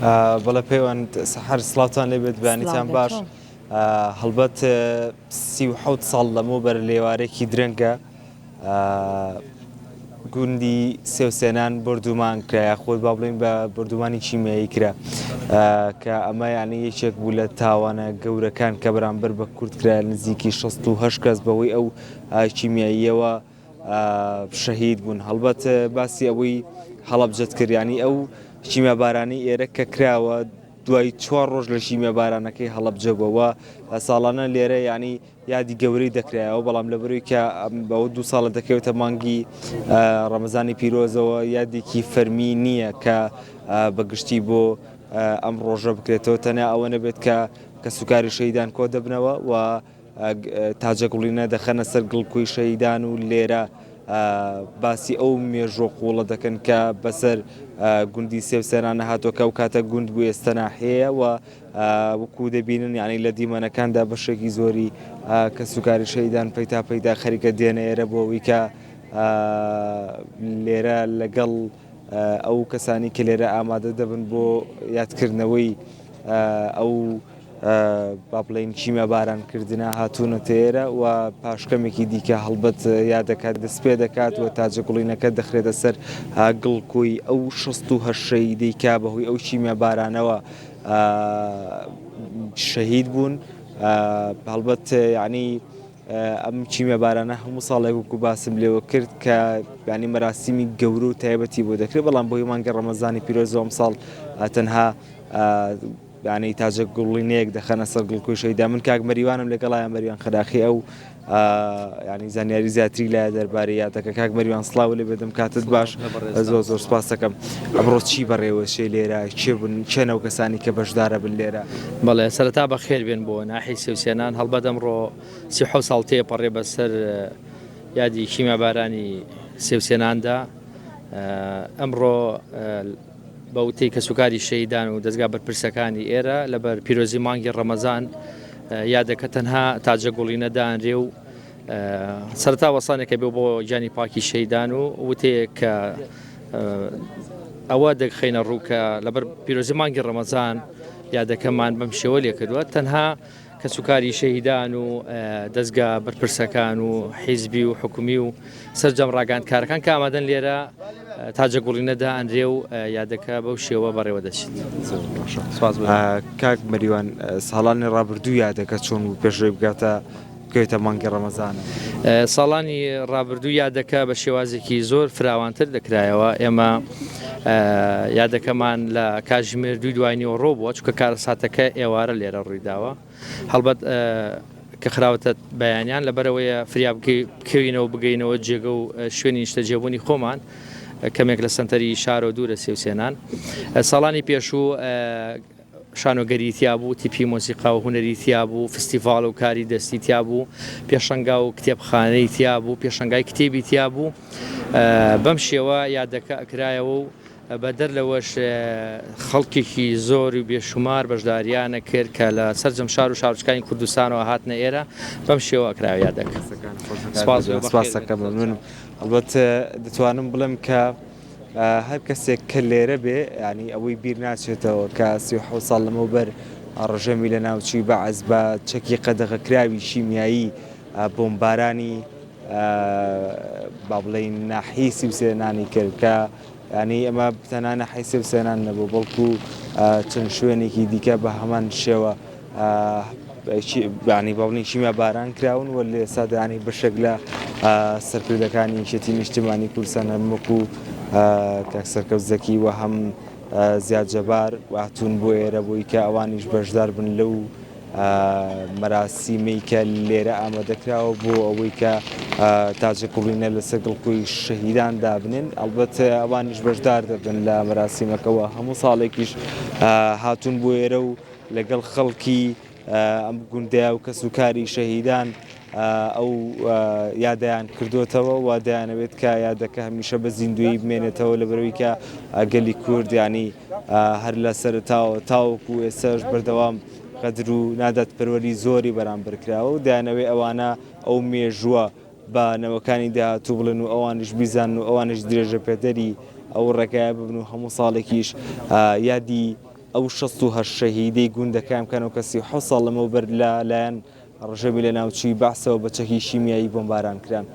بەڵێ پەیوەند سەحەر سڵاوتان لێبێت بەیانیتان باش هەڵبەت 37 ساڵ لەمەوبەر لێوارێکی درەنگە گوندی سێوسێنان بردومان کرا یاخود با بڵین بە بردومانی کیمیایی کرا کە ئەمە یعنی یەکێک بوو لە تاوانە گەورەکان کە بەرامبەر بە کورد کرا نزیکی 68 کەس بەهۆی ئەو کیمیاییەوە شەهید بوون هەڵبەت باسی ئەوەی هەڵەبجەت کرد یانی ئەو کیمیابارانی ئێرە کە کراوە دوای چوار ڕۆژ لە کیمیابارانەکەی هەڵەبجە بووە ساڵانە لێرە یانی یادی گەورەی دەکرایەوە بەڵام لە بەروی کە بەوە دوو ساڵە دەکەوێتە مانگی ڕەمەزانی پیرۆزەوە یادێکی فەرمی نییە کە بە گشتی بۆ ئەم ڕۆژە بکرێتەوە تەنیا ئەوە نەبێت کە کەسوکاری شەیدان کۆ دەبنەوە و تاجەگوڵینە دەخەنە سەر گڵکۆی شەهیدان و لێرە باسی ئەو مێژووە قووڵە دەکەن کە بەسەر گوندی سێوسێنانە هاتووە کە ئەو کاتە گوند بوو ئێستا ناحیەیە و وەکو دەبینن یعنی لە دیمەنەکاندا بەشێکی زۆری کەسوکاری شەهیدان پەیتا پەیتا خەریکە دێنە ئێرە بۆ ئەوەی کە لێرە لەگەڵ ئەو کەسانی کە لێرە ئامادە دەبن بۆ یادکردنەوەی ئەو با بڵێین کیمیابارانکردنە هاتوونەتە ئێرە و پاش کەمێکی دیکە هەڵبەت یادەکە دەستپێدەکات و تاجەگوڵینەکە دەخرێتە سەر گڵکۆی ئەو 68 شەهیدەی کە بەهۆی ئەو کیمیابارانەوە شەهید بوون هەڵبەت یعنی ئەم کیمیابارانە هەموو ساڵێک وەکو باسم لێوە کرد کە ینی مەراسیمی گەورە و تایبەتی بۆ دەکرێت بەڵام بۆی مانگە ڕەمەزانی پیرۆزەوە ئەمساڵ تەنها یانی تاجە گوڵینەیەک دەخەنە سەر گڵکۆی شەهیدان من کاک مەریوانم لەگەڵایە مەریوان خەراخی ئەو ینی زانیاری زیاتری لایە دەربارەی یادەکە کاک مەریوان سڵاو لێ بێدم کاتت باش زۆر زۆر سپاس دەکەم ئەمڕۆ چی بەڕێوەچێ لێرە کێ بوون کێن ئەو کەسانی کە بەشدارە بن لێرە؟ بەڵێ سەرەتا بەخێر بێن بۆ ناحیەی سێوسێنان هەڵبەت ئەمڕۆ 37 ساڵ تێپەڕێ بەسەر یادی کیمیابارانی سێوسێناندا ئەمڕۆ بە وتەی کەسوکاری شەهیدان و دەزگا بەرپرسەکانی ئێرە لەبەر پیرۆزی مانگی ڕەمەزان یادەکە تەنها تاجە گوڵینە دانرێ و سەرتا وەسانێکە بێ بۆ گیانی پاکی شەیدان و وتەیەک کە ئەوە دەخینە ڕوو کە لەبەر پیرۆزی مانگی ڕەمەزان یادەکەمان بەم شێوە لێکردووە تەنها کەسوکاری شەهیدان و دەزگا بەرپرسەکان و حیزبی و حکومی و سەرجەم ڕاگەیاندکارەکان کە ئامادەن لێرە تاجە گوڵینە دائەنرێ و یادەکە بەو شێوە بەڕێوە دەچێت. زۆر باشە. سپاس بۆ. کاک مەریوان ساڵانی ڕابردوو یادەکە چۆن بوو پێش ئەوەی بگاتە بکەوێتە مانگی ڕەمەزانەوە؟ ساڵانی ڕابردوو یادەکە بە شێوازێکی زۆر فراوانتر دەکرایەوە، ئێمە یادەکەمان لە کاتژمێر دووی دوای نیوەڕۆ بووە، چونکە کارەساتەکە ئێوارە لێرە ڕوویداوە، هەڵبەت کە خراوەتە بەیانیان لەبەرئەوەیە فریا بکەوینەوە بگەینەوە جێگە و شوێنی نیشتەجێبوونی خۆمان کەمێک لە سەنتەری شارەوە دوورە سێوسێنان ساڵانی پێشوو شانۆگەری تیا بوو، تیپی مۆسیقا و هونەری تیا بوو، فستیڤاڵ و کاری دەستی تیا بوو، پێشەنگا و کتێبخانەی تیا بوو، پێشەنگای کتێبی تیا بوو. بەم شێوە یادەکە ئەکرایەوە و بەدەر لەوەش خەڵکێکی زۆر و بێشومار بەشدارییان ئەکرد کە لە سەرجەم شار و شارۆچکانی کوردستانەوە هاتنە ئێرە، بەم شێوە ئەکرایەوە یادەکە. سپاس بۆ سپاس دەکەم مەمنونم. هەڵبەت دەتوانم بڵێم کە هەر کەسێک کە لێرە بێ یانی ئەوەی بیر ناچێتەوە کە 37 ساڵ لەمەوبەر ڕژێمی لە ناوچووی بەعس بە چەکی قەدەغەکراوی شیمیایی بۆمبارانی با بڵێین ناحیەی سیوسێنانی کرد کە ینی ئەمە تەنها ناحیەی سێوسێنان نەبوو بەڵکو چەند شوێنێکی دیکە بە هەمان شێوە یانی با بڵێین کیمیا باران کراون و لە ئێستادا یانی بەشێک لە سەرکردەکانی یەکێتی نیشتیمانی کوردستان هەم وەکو کاک سەرکەوت زەکی و هەم زیاد جەبار هاتوون بۆ ئێرە بۆی کە ئەوانیش بەشدار بن لەو مەراسیمەی کە لێرە ئامادەکراوە بۆ ئەوەی کە تاجە کوڵینە لەسەر گڵکۆی شەهیدان دابنێن ئەڵبەت ئەوانیش بەشدار دەبن لە مەراسیمەکەوە هەموو ساڵێکیش هاتوون بۆ ئێرە و لەگەڵ خەڵکی ئەم گوندەیا و کەسوکاری شەهیدان ئەو یادەیان کردوتەوە و دەیانەوێت کە یادەکە هەمیشە بە زیندویی بمێنێتەوە لە بەرەوەی کە گەلی کورد ینی هەر لە سەرەتاوە تاوەکو ئێستاش بەردەوام غەدر و نادادپەروەری زۆری بەرامبەر کراوە و دەیانەوێت ئەوانە ئەو مێژووە بە نەوەکانی داهاتوو بڵێن و ئەوانیش بیزانن و ئەوانیش درێژەپێدەری ئەو ڕێگایە ببن و هەموو ساڵێکیش یادی. ئەو 68 شەهیدەی گوندەکەیان بکەنەوە کە 37 ساڵ لەمەوبەر لە لایەن ڕژێمی لەناوچووی بەعسەوە بە چەکی شیمیایی بۆمباران کران.